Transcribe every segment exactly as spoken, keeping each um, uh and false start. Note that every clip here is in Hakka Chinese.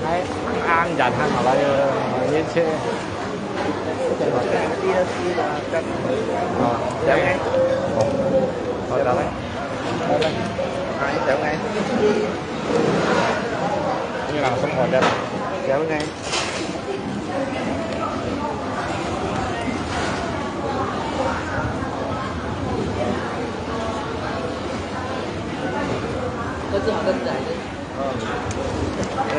哎，安安然，安好了，一切。哦，好的嘞。好的嘞。哎，小你拿什么的？小个字好个字还是？嗯。对。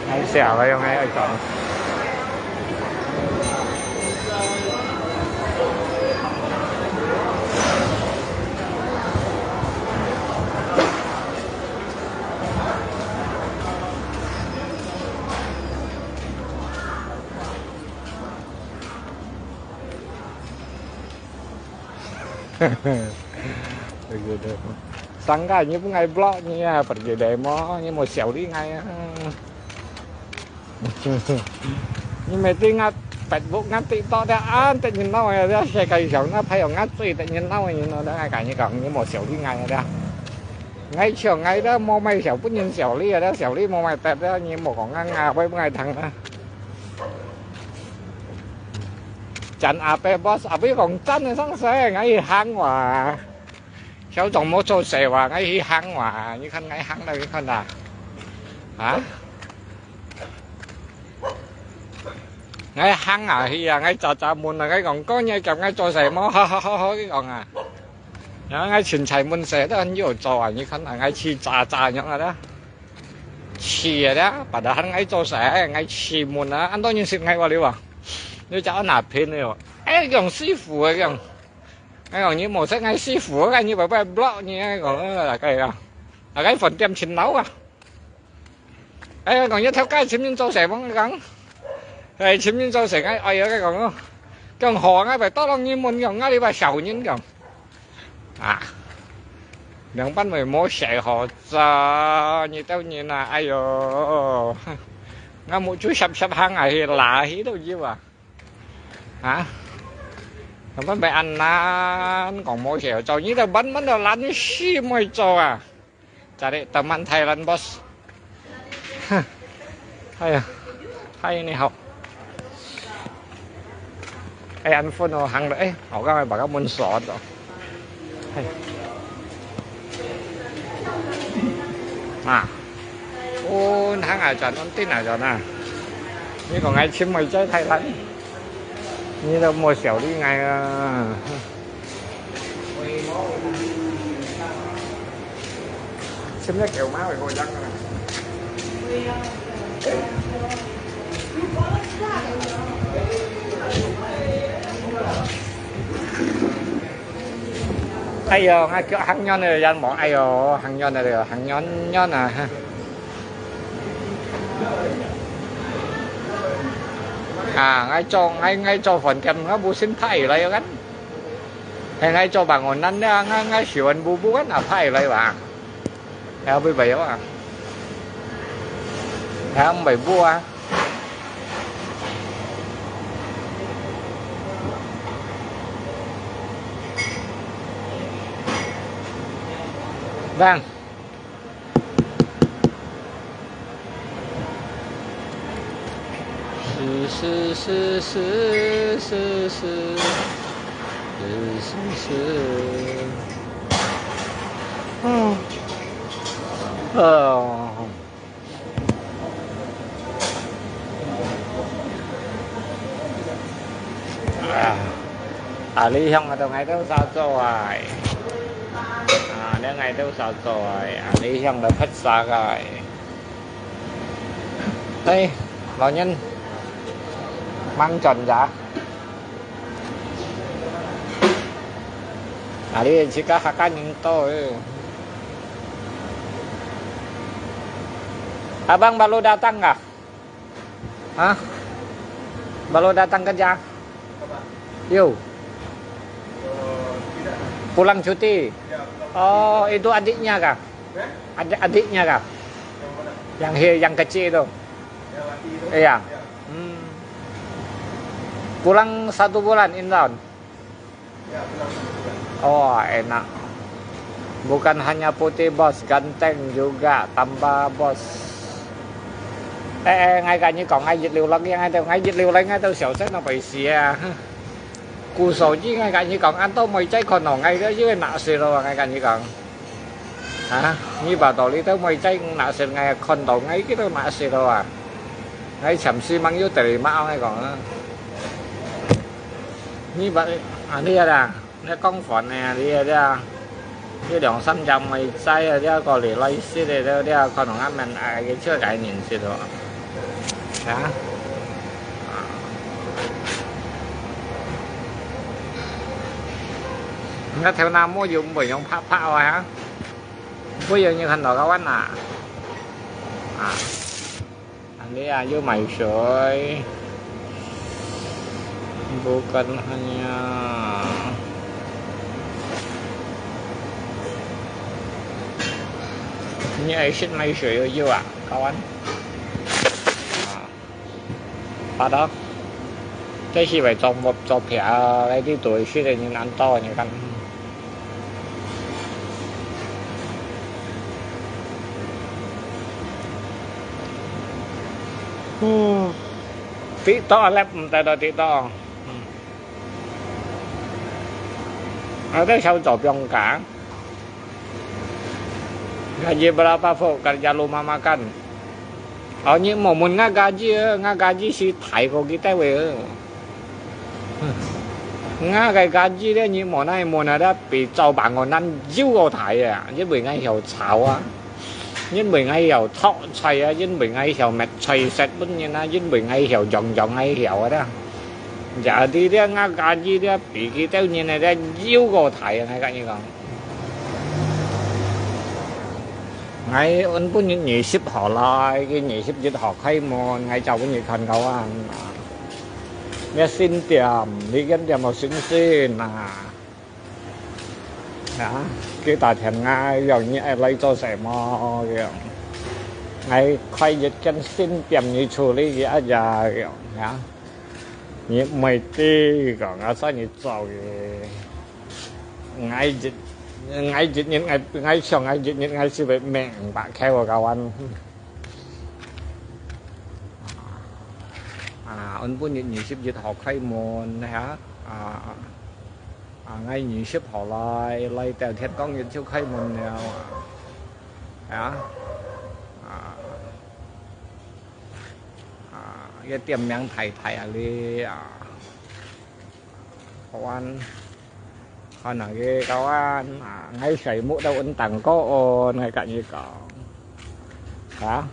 还小了，用那个讲。Pergi demo. Sangka ni pun ngai blok ni ya, pergi demo ni mau siau li ngai ya. Ni mesti ngat Facebook ngat TikTok dia an tek nyen nau ya dia, sai kai siau na phai ngat cui tek nyen nau nyen nau dia, ngai kai ni kang ni mau siau li ngai ya dia. Ngai chiau ngai dia mau mai siau pun nyen siau li ya dia, siau li mau mai tet dia, ni mau kong ngai ngai bai pun ngai thang dia. Chan ape boss, ape kong chan ni sang se, ngai hang wa. Siau zong mau cho se wa, ngai hang wa, ni khan ngai hang da, ni khan da. Ha? Ngai hang a, hi a, ngai cha cha mun a, ngai kong, kong ngai kiap ngai cho se mau, ha ha ha ha, ki kong a. Ya, ngai chin chai mun se, ta an yo cho a, ni khan a, ngai chi cha cha nyong a da. Chi a da, padahal ngai cho se, ngai chi mun a, an to nyin sit ngai wa liu a. Ni cha an a pin liu. Eh, kong sifu a, kong. Ngai kong, ni mau se ngai sifu a, ngai ni bai bai blok ni, ngai kong, eh, la kai a. La kai phone tiam chin lau a. Ai, kong, yau thâu kai chim yin cho sẻ mong kang. Ai, chim yin cho sẻ ngai, ai, kong, kong, hò ngai bai to long yin mun kong, ngai li bai xiao yin kong. À. Nang ban bai mo sẻ hò cha, ni tao yin à, ai yo. Ngai mu chu sap sap hang à, hi la, hi tao yin à. Hả? Nang ban bai an nan, kong mo sẻ hò cha, ni tao ban man tao lan si mo cho à. Cari teman Thailand, Bos. Hai, hai ni hok. Ai, an phone hang leh, eh, hok ka mai bak ka mun sot to. Hai. À. Ôn hang ai chọn, ôn tin ai chọn à. Ni kong ai chim mai chai Thailand. Ni tao mo siau li ngai à. Chim nhất kiểu máu thì cô dăng rồi. Ai yo, ngai kêu hàng nhon này, yan mo, ai yo, hàng nhon này, hàng nhon, nhon à ha. À, ngai cho, ngai, ngai cho phần trăm, ngai bu xin thay lại kan. He ngai cho bang on nan ya, ngai, ngai siu an bu bu kan, à, phai lai ba. He bu bai yo à. He ang bai bu à. Bang. 是是是是是是是是。嗯。哦。啊，啊，你向我到𠊎兜沙做啊？啊，你𠊎兜沙做啊？啊，你向到拍沙个？ 哎，老人，吂轉呀？啊，你自家客家人多誒。Abang baru datang kah? Hah? Baru datang kerja? Yo. Pulang cuti. Oh, itu adiknya kah? Adik-adiknya kah? Yang he-, yang kecil itu. Iya. Hmm. Pulang satu bulan, Indon. Oh, enak. Bukan hanya putih, Bos, ganteng juga tambah, Bos. Eh, eh, ngai ka nyi kong, ngai yit liu lak yang ngai tau, ngai yit liu lak ngai tau xiao sai na pai sia. Ku so ji ngai ka nyi kong, an to moi chai kon no ngai ka yue na se lo ngai ka nyi kong. Ha? Nyi ba to li tau moi chai na se ngai kon to ngai ki tau na se lo a. Ngai cham si mang yu teri ma ngai kong a. Nyi ba, a, ni a da. 你講煩个啊，你啊，這，這兩三隻妹仔啊，這過來來食个，這，這可能阿們啊，佢出來認識哦。啊？你頭那摸有毋會用拍拍啊？毋會用你看到个碗啊？啊？ Anda ayo 買水。Bukan hanya. Ini ayo 買水 yo yo ah, kawan. Ah. Pada. 這係為做，做平啊，這啲對食个人難到你看。 TikTok lep，毋得到TikTok。Ada siya做放假。Gaji berapa po kerja rumah makan? 哦，你莫問𠊎gaji，𠊎gaji係大過佢兜个。 𠊎个gaji咧，你無奈無奈咧，比做bangunan又過大啊！因為𠊎曉炒啊，因為𠊎曉炒菜啊，因為𠊎曉搣菜食分人啊，因為𠊎曉樣樣𠊎曉啊啦。Jadi咧，𠊎gaji咧，比佢兜人个咧又過大啊！𠊎跟你講，𠊎本本日二十號來，佢二十一號開門，𠊎照分你看到啊。 這新店，這間店好新鮮啊！啊，佢打電話，讓你愛來做什麼，樣。𠊎開一間新店，你處理一下，樣，啊。你毋會知講，啊，所以你做个。𠊎一，𠊎一日，𠊎，𠊎想，𠊎一日，𠊎係會命百開个，kawan。 啊，𠊎本日二十一號開門，哈，啊，啊，𠊎二十號來，來到鐵崗日就開門了，啊，啊，啊，這店名大大啊哩啊。 Kawan，看啊，个kawan，啊，𠊎細目都搵當高哦，𠊎跟你講。啊？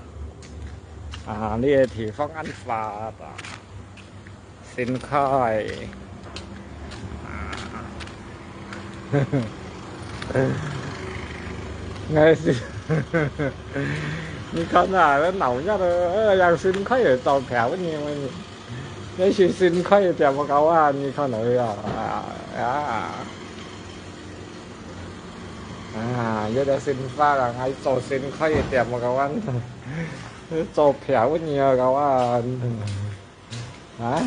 啊，這个地方恁發達，新開。啊。𠊎係，你看啊，這鬧熱啊，呃，像新開个照片，你，你。 這係新開个店無，kawan，你看到未啊？啊，啊，啊，這个新發啊，𠊎做新開个店無，kawan，做漂亮啊，kawan。啊？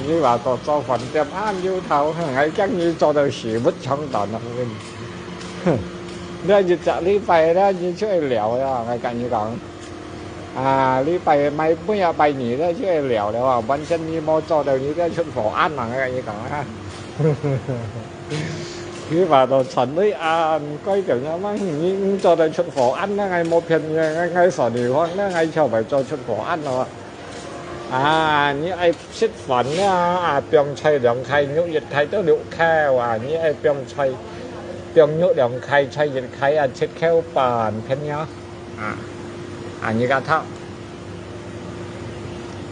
你話做，做飯店恁有頭，𠊎驚你做到食物長短啊！你一隻禮拜咧，你出去尞啊，𠊎跟你講。啊，你拜，拜，每日拜二咧，就會了了啊，完全你無做到，你這出貨案啊，𠊎跟你講啊。佢話到傳你啊，改變了嘛，你，你做到出貨案，那𠊎無騙你，𠊎，𠊎說你話，那𠊎就會做出貨案咯。啊，你愛食飯啦，啊，放菜兩塊，肉一塊都六塊啊，你愛放菜，放肉兩塊，菜一塊啊，七塊半，騙你啊。 啊，啊，你个頭，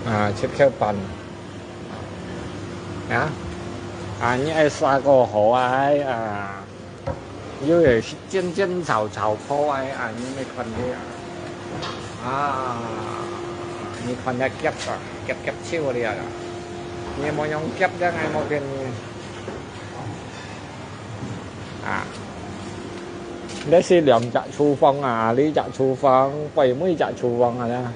啊，七塊半，啊，啊，你愛煠過好啊，啊，又係煎煎炒炒好啊，啊，你乜看佢啊，啊，你看佢夾啊，夾夾手个啊，你無用夾个，𠊎無騙你。 啊，這係兩隻廚房啊，這隻廚房，背尾隻廚房啊啦。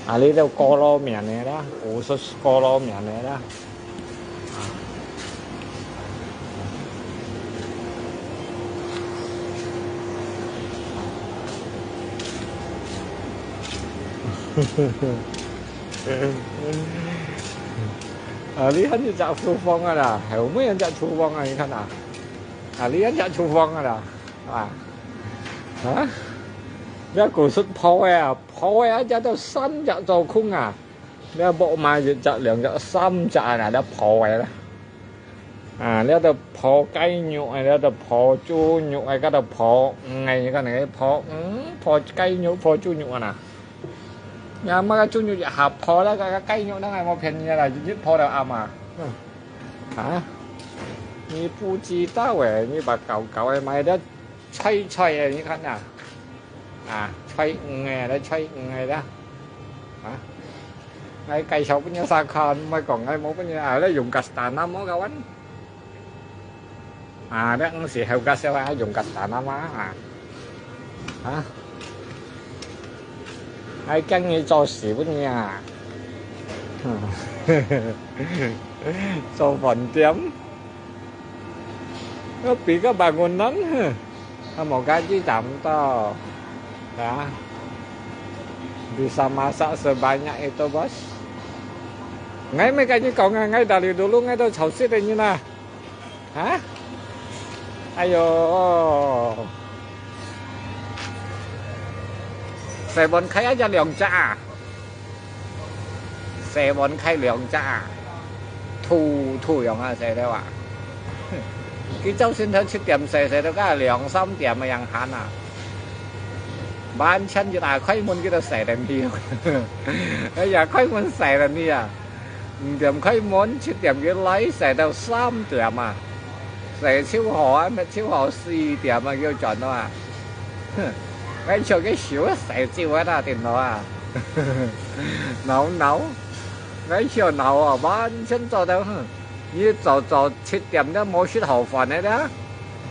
啊，這兜過路面个啦，有食過路面个啦。啊，這還有隻廚房啊啦，後尾還有隻廚房啊，你看啊。啊，這還有隻廚房啊啦，啊，啊，這古時泡个啊，泡个啊，這都三隻做空啊，這無買一隻、兩隻、三隻啊，這泡个啦。 啊，這兜泡雞肉啊，這兜泡豬肉啊，這兜泡魚啊，你看你泡魚，泡雞肉，泡豬肉啊呐。呀，麼个豬肉一下泡了，該，該雞肉那還無便宜啦，一日泡到暗啊。嗯。啊？你不知道欸，你把搞搞欸，買的菜菜欸，你看呐。啊，菜魚欸，來菜魚欸啦。啊？ 𠊎介紹分你儕看，毋係講𠊎無分你啊，來用gas tanam哦，kawan。啊，這毋係好介紹啊，用gas tanam啊，啊。啊？𠊎驚你做事分你啊。做飯店。 Kopi ka bangunan, huh. Kamu gaji tam to. Ya. Bisa masak sebanyak itu, Bos. Ngai mai gaji kau ngai, ngai dari dulu ngai tu chau sit ni na. Ha? Ayo. Seven kai aja 兩隻啊。 洗碗開兩隻啊，土土樣啊，洗了啊。佢朝晨頭七點洗，洗到該兩三點个樣閒啊。完全一打開門，佢就洗等去。哎呀，開門洗等去啊！五點開門，七點佢來，洗到三點啊。洗超好啊，乜超好四點啊，佢就轉了啊。 哼，𠊎笑佢笑啊，洗手啊，打電腦啊。惱惱，𠊎笑惱啊，完全做到，哼，你早早七點都無食好飯个啦。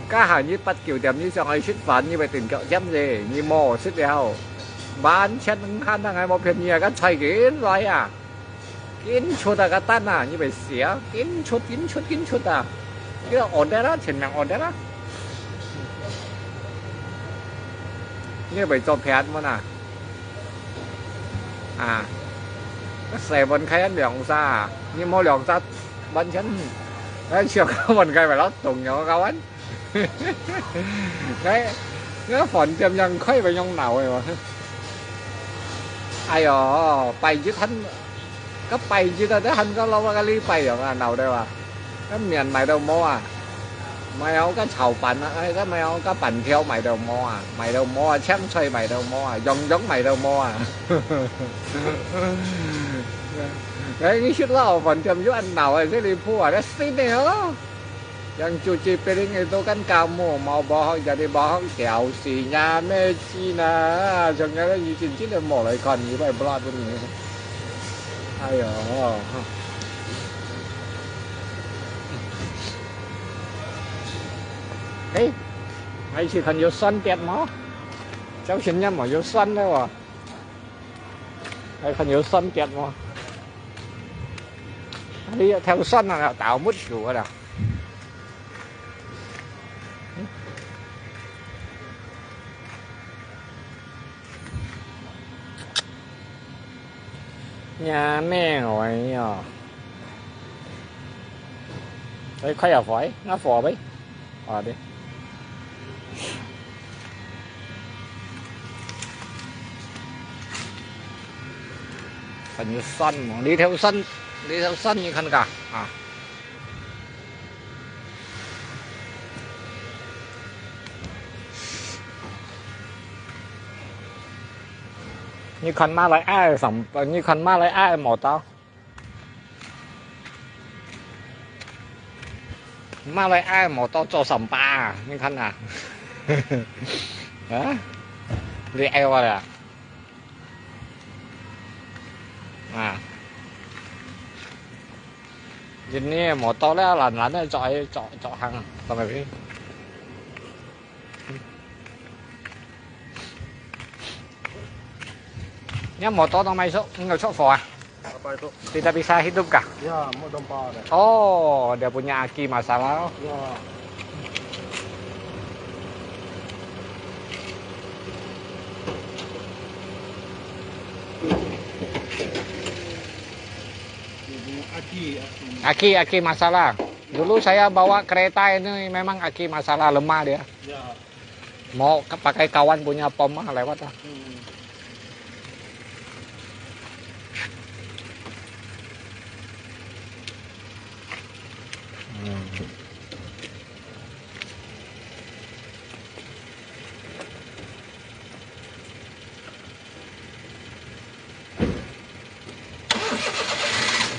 該下你八九點你想愛食飯，你會定腳尖子，你無食了。完全毋閒啊，𠊎無騙你啊，該菜緊來啊！ 緊出啊，該單啊，你會死啊！緊出，緊出，緊出啊！你order啦，全名order啦！你會做騙無啊？啊！該洗碗開兩儕啊，你無兩儕，完全，該小碗開會老重要，kawan。 該，該飯店樣開會用腦个嘛。哎喲，拜一還，該拜一啊，這還過老啊，該禮拜樣啊，腦袋啊。該麵買到無啊？買好該炒飯啊，哎，該買好該粄條買到無啊？買到無啊？青菜買到無啊？洋洋買到無啊？哎，你食老飯店有恁腦个，這離譜啊，這死定哦！ Yang cuci piring itu kan kamu, mau bohong jadi bohong, 屌絲呀，咩知呢？像人家以前真的無來看你，會block你。哎喲，哎，𠊎去看有酸碟無？朝晨也無有酸个喎。 來看有酸碟無？哎呀，挑酸啊，倒木樹啊啦。呀，咩玩意哦？哎，快点回，那火呗。啊，对。很酸哦，这条山，这条山你看看啊。 你看马来亚个上，你看马来亚个摩托，马来亚个摩托做三把啊，你看啊，啊，你爱我了啊？ 人呢，摩托咧，懶懶个做，做，做行，做咩事？你摩托都買熟，你有出貨啊？Apa itu? Tidak bisa hidup kah? Ya, mau dompa ada. Oh, dia punya aki masalah. Ya. Aki, aki. Aki, aki masalah. Dulu saya bawa kereta ini memang aki masalah, lemah dia. Ya. Mau ke-, pakai kawan punya pom ah, lewat ah. Hmm. Hmm.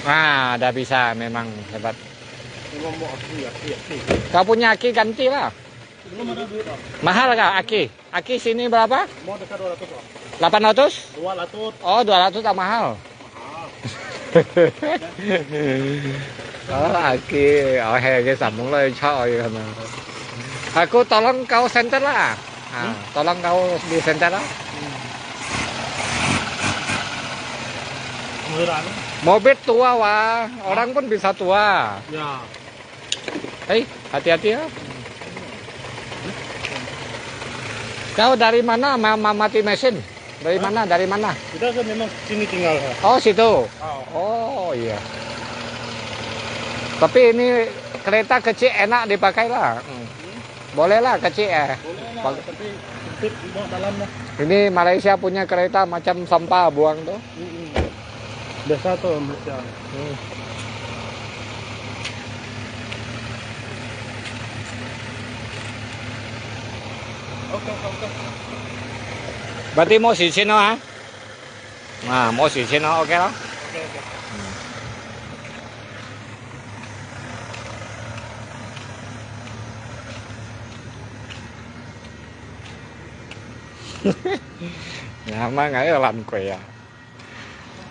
Ah, dah bisa, memang hebat. Memang mau aki, aki, aki. Kau punya aki ganti lah. Belum ada duit, Bang. Mahal kah aki? Aki sini berapa? Mau dekat dua ratus, Bang. Delapan ratus? Dua ratus. Oh, dua ratus tak mahal. Mahal. Oh, aki. Oh, he, ke sambung lo chao ya na. Aku tolong kau senter lah. Ah, tolong kau di senter lah. Hmm. Beneran. Mobil tua, wah. Orang pun bisa tua. Ya. Eh, hati-hati ya. Kau dari mana ma-, ma-, mati mesin? Dari mana? Dari mana? Kita kan memang sini tinggal, ha. Oh, situ. Oh. Oh, iya. Tapi ini kereta kecil enak dipakai lah. Hmm. Boleh lah kecil eh. Boleh lah, tapi sempit bawa dalam lah. Ini Malaysia punya kereta macam sampah buang tu. Mm-mm. Biasa tu macam. Hmm. Okey, okey, okey. Berarti mau sicin lah, ha? Nah, mau sicin lah, okey lah. Okey, okey. Nyaman ngai lan kuai ah.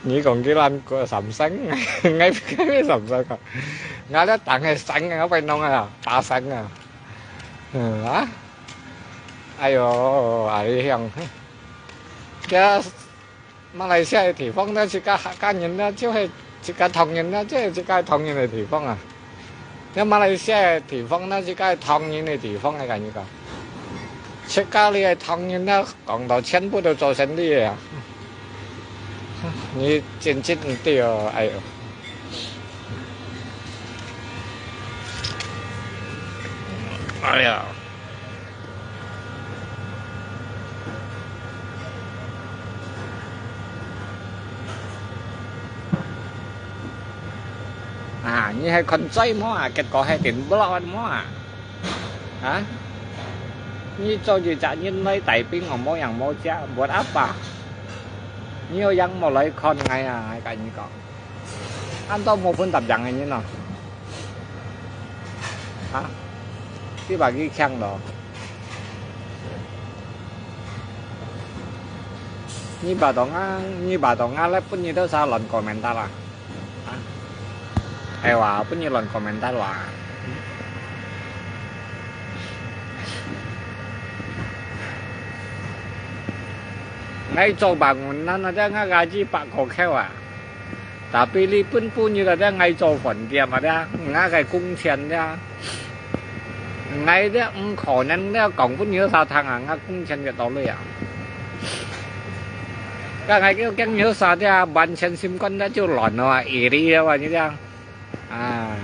Ni kong ki lan kuai Samsung, ngai ngai Samsung ah. Ngai le tang hai Samsung ngai pai nong ah, pa Samsung ah. Hmm, ah. Ayo, ai hiang. Ya, 马来西亚个地方呢，自家客家人呢，就係自家唐人呢，就係自家唐人个地方啊。那马来西亚个地方呢，自家唐人个地方，𠊎跟你讲，自家里个唐人呢，讲到全部都做生理个啊。你真正对哦，哎哟。哎呀。 啊，你係看嘴無啊？結果係頂block無啊？啊？你做一隻人來大兵哦，無樣無隻，buat apa？你有樣無來看𠊎啊？𠊎跟你講。 恁多無分別樣个人哦。啊？你把佢搶咯。你把到啊，你把到啊，來分你兜儕亂komentar啦。啊？哎哇，分你亂komentar哇。𠊎做bangunan啊，這𠊎gaji百個K啊。 Tapi日本分你个，這𠊎做飯店啊，這𠊎个工錢這，𠊎這毋可能這講分你儕聽啊，𠊎工錢幾多鐳啊？該𠊎叫驚有啥的啊，完全心肝那就亂了啊，一粒了啊，你這樣。啊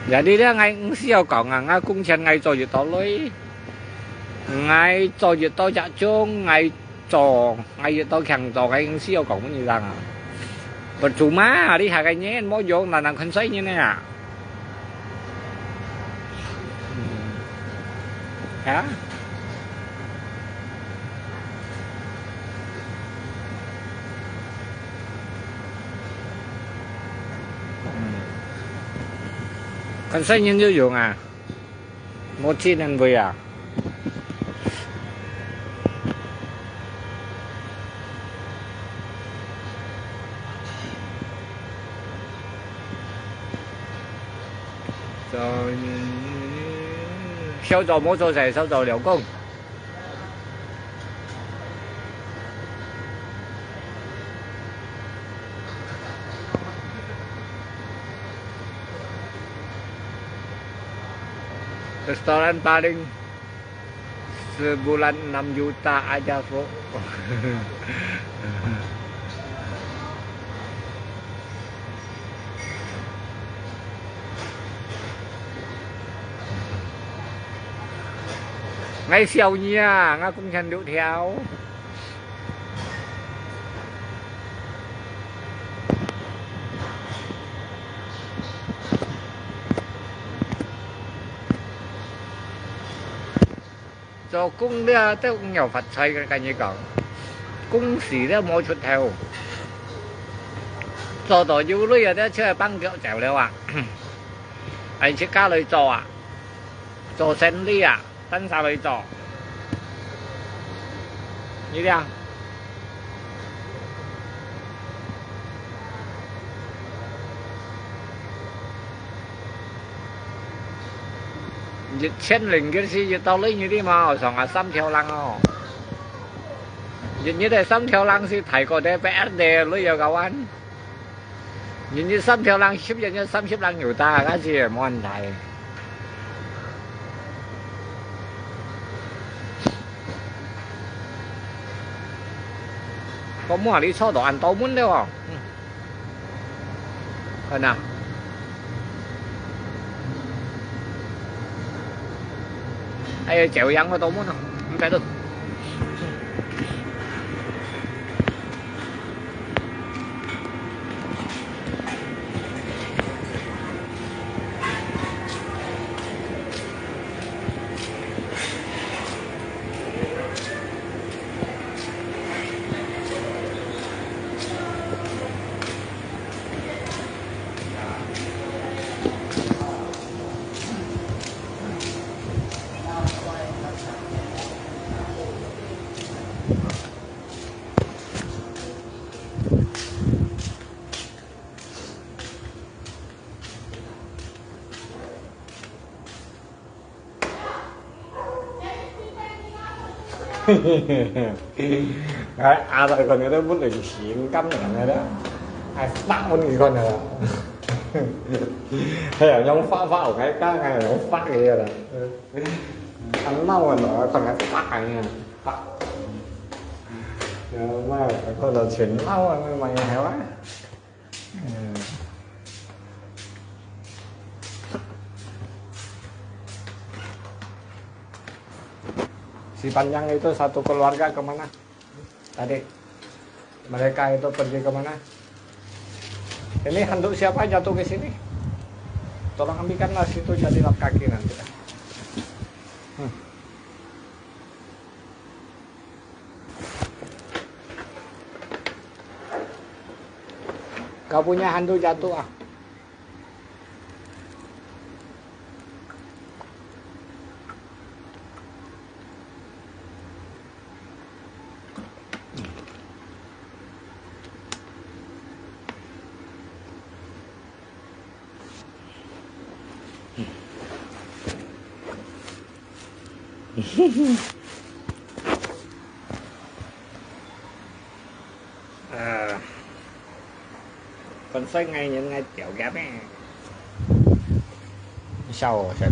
，jadi咧，𠊎毋需要講啊，𠊎工錢𠊎做得到嘞，𠊎做得到集中，𠊎做，𠊎得到強做，𠊎毋需要講你這樣啊。Percuma，你下個月無用，難難看衰你呢啊。 啊？嗯。看衰人就用啊，無錢人會啊。 做，少做無做事，少做了工。Restoran paling sebulan enam juta aja, Fu. Ngai siau nia, ngai kung chan du thiau. 做工了都毋曉發財个，跟你講，工時了無出頭，做到有鐳啊，了就係放腳走了啊，係自家來做啊，做生理啊，單儕來做，你聽。 一千零个是一道理你的嘛，上下三條lang哦。一日个三條lang是大過个P R D鐳有kawan。一日三條lang，十日三十lang有打，該是無問題。我摸你坐到恁多門了哦。嗯。 看呐。哎呀，朝陽个多麼呢？毋知道。 哎，阿伯可能都不忍心，咁樣个啦，哎，發問你看啊，哎呀，用發發，我还刚刚用发个啦，很闹啊，可能发个呀，发，然后嘛，可能全闹啊，买买好啊。 嗯。Si Panjang itu satu keluarga ke mana? Tadi. Mereka itu pergi ke mana? Ini handuk siapa jatuh ke sini? Tolong ambilkanlah situ, jadi lap kaki nanti. Hmm. Kau punya handuk jatuh ah. Ờ. Kon soi ngai nyen ngai tiểu gap eh. Sao sai.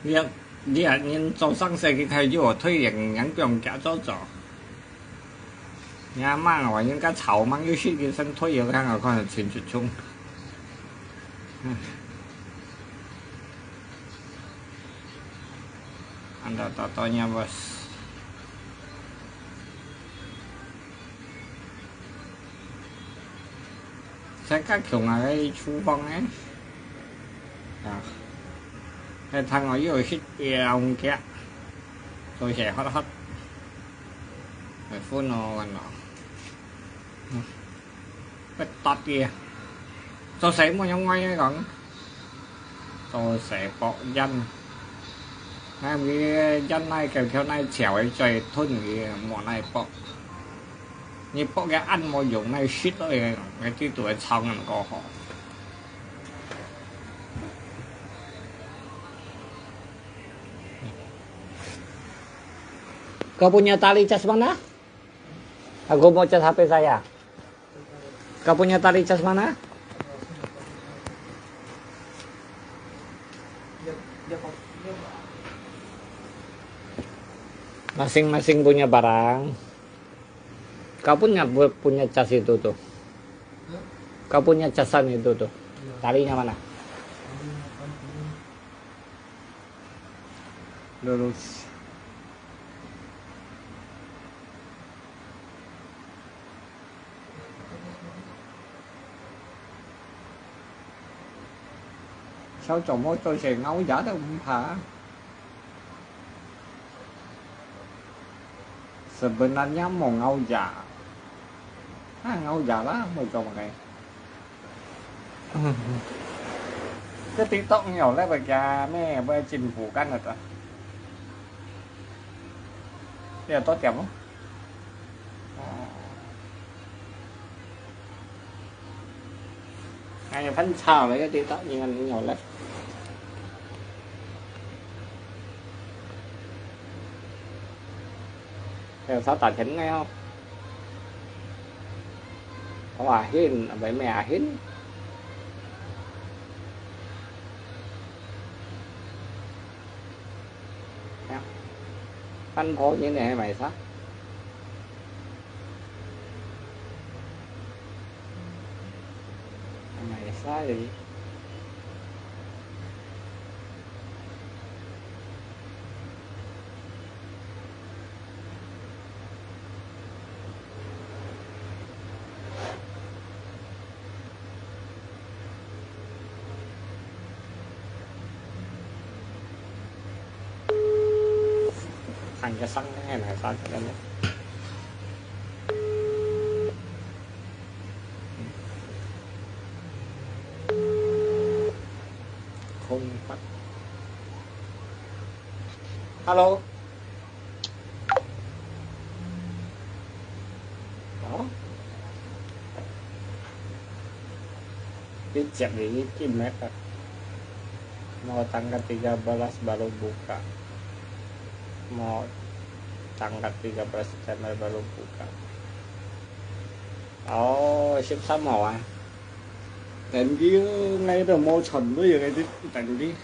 Yang 你啊，人做生意个，佢又退役，人不用假做做。你阿媽，我应该草蜢又是一身退役，看我看得清楚清。嗯。Anda tatonya, bos. 在家穷啊，个厨房呢？啊，个汤哦，又食也毋食，做事喝喝，个分哦，完咯。嗯，不搭的，做事莫用歪个讲。 做事博煙。𠊎毋知煙哪个條哪个條个最吞个，莫哪博。你博个煙無用，哪食落个，𠊎知道个臭人過好。Kau punya tali cas mana? Aku mau cas H P saya. Kau punya tali cas mana? Masing-masing punya barang. Kau punya, punya cas itu tuh. Kau punya casan itu tuh. Talinya mana? Lurus. 小周末做事咬牙都毋怕。Sebenarnya無咬牙，啊，咬牙啦，會做麼个？這TikTok有那個叫咩，會政府幹的。這有多點哦？哦。 哎呀，翻炒了，有點到你看你有了。还有炒打甜的哦。哇，hin，apa ini ahin? Ya. Kan po ini nih, Maisa. Maisa, jadi. 看个上面还是啥个呢？空白。Hello。 Oh? Ijab ini kimet. Mau tanggal tiga belas baru buka. Mau tanggal tiga belas September baru buka. Oh, 十三號啊。等佢，𠊎都無存鐳，𠊎都等佢。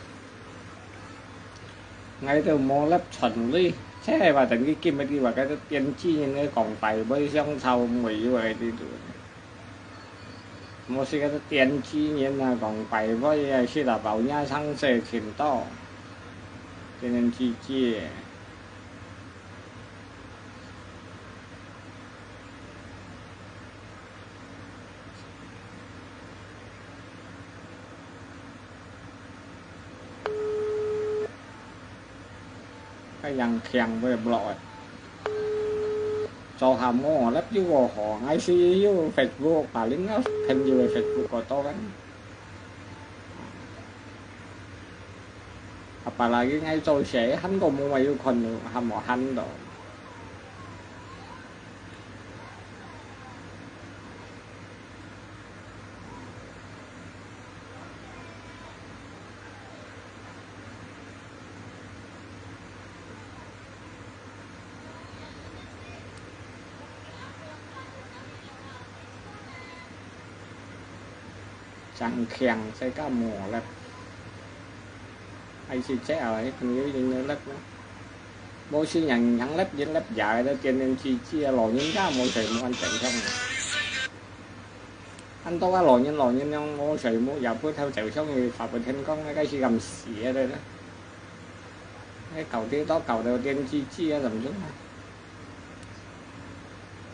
𠊎都無粒存鐳，即係話等佢今日佢話該隻電子銀个港幣會相炒，無有个呢度。無識該隻電子銀啊，港幣會啊，係啦，包若生死錢多，天天之之。 Kaya yang khiang bơi blok. Cho hamo lep yu wo ho ngai si yu Facebook paling ngai khen yu Facebook ko to kan. Apalagi ngai cho xe han ko mu mai yu kon hamo han do. 正強世界無力。還係這啊，朋友應該粒啦。無事人人粒一粒也个，都電電吱吱啊，老人家無睡目還正常啊。恁多啊，老人老人樣無睡目，也不透早上去發布天光，該是咁死个咧。該搞啲多搞到電吱吱啊，怎麼樣啊？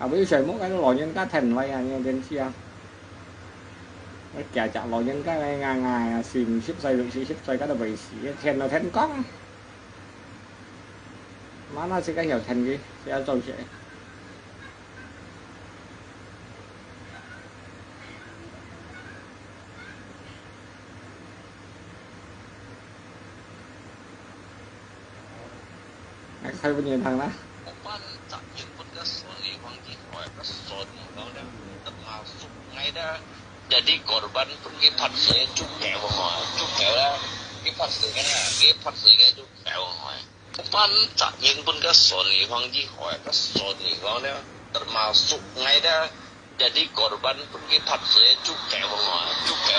啊，不睡目，該老人家天位啊，你電視啊。該幾隻老人家个，𠊎，𠊎啊，四五十歲、六七十歲，該都未死，天都天光。嘛，那這個曉天氣，這要做些。來，開分你聽啦。 Jadi korban pun kipatse juga wong, juga lah. Kipatse kan, kipatse kan juga wong. Kupan cak yin pun ka son ni wang ji hoi, ka son ni wang ne, termasuk ngai da. Jadi korban pun kipatse juga wong, juga